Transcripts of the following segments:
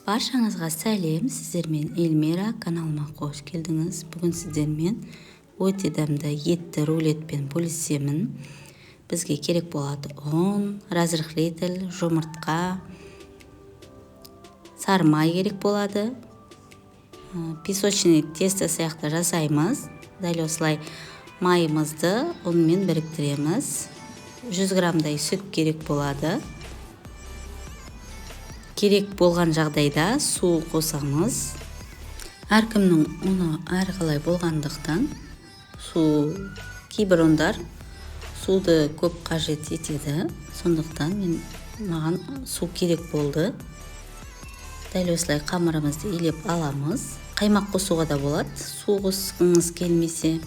Баршаңызға сәлем! Сіздермен Эльмира. Каналыма қош келдіңіз. Бүгін сіздермен өте дәмді етті рулетпен бөлісемін. Бізге керек болады ұн, разрыхлитель, жұмыртқа, сары май керек болады. Песочный тесто сияқты жасаймыз. Дәл осылай майымызды ұнмен біріктіреміз. 100 граммдай сүт керек болады. Керек болған жағдайда су қосамыз. Әркімнің ұны әрқалай болғандықтан су, кейбір ұндар суды көп қажет етеді. Сондықтан маған су керек болды. Дәл осылай қамырымызды илеп аламыз. Қаймақ қосуға да болады, су қосқыңыз келмесе.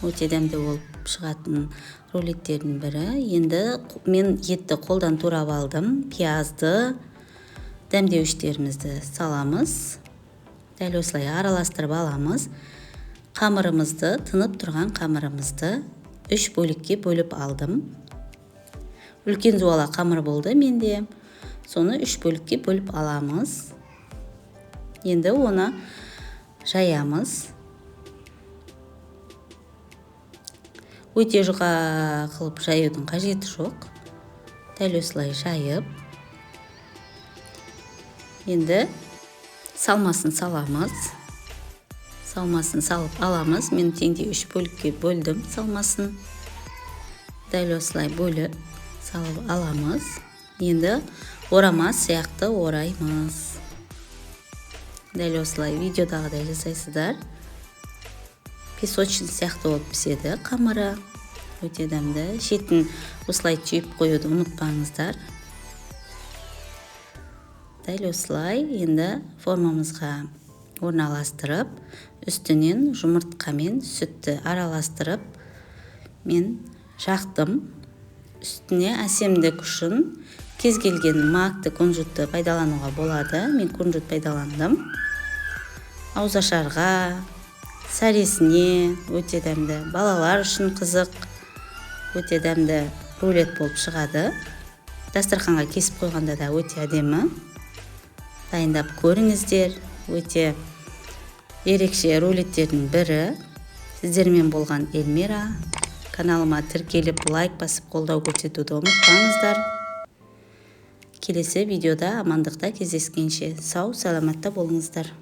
Өте дәмді болып шығатын рулеттердің бірі. Енді мен етті қолдан турап алдым. Пиязды, дәмдеуіштерімізді саламыз. Дәл осылай араластырып аламыз. Қамырымызды, тынып тұрған қамырымызды 3 бөлікке бөліп алдым. Үлкен зуала қамыр болды менде. Соны 3 бөлікке бөліп аламыз. Енді оны жаямыз. Өте жұқа қылып жаюдың қажеті жоқ. Дәл осылай жайып, енді салмасын саламыз. Салмасын салып аламыз. Мен теңдей 3 бөлікке бөлдім салмасын. Дәл осылай бөліп салып аламыз. Енді орама сияқты ораймыз. Дәл осылай видеодағыдай жасайсыздар. Песочный сияқты болып піседі қамыры. Өте дәмді. Шетін осылай түйіп қоюды ұмытпаңыздар. Дәл осылай енді формамызға орналастырып, үстінен жұмыртқа мен сүтті араластырып мен жақтым. Үстіне әсемдік үшін кез келген макты, кунжутты пайдалануға болады. Мен кунжут пайдаландым. Ауызашарға, сәресіне өте дәмді. Балалар үшін қызық, өте дәмді рулет болып шығады. Дастарханға кесіп қойғанда да өте әдемі. Дайындап көріңіздер. Өте ерекше рулеттердің бірі. Сіздермен болған Эльмира. Каналыма тіркеліп, лайк басып, қолдау көрсетуді ұмытпаңыздар. Келесі видеода амандықта кездескенше сау саламатта болыңыздар.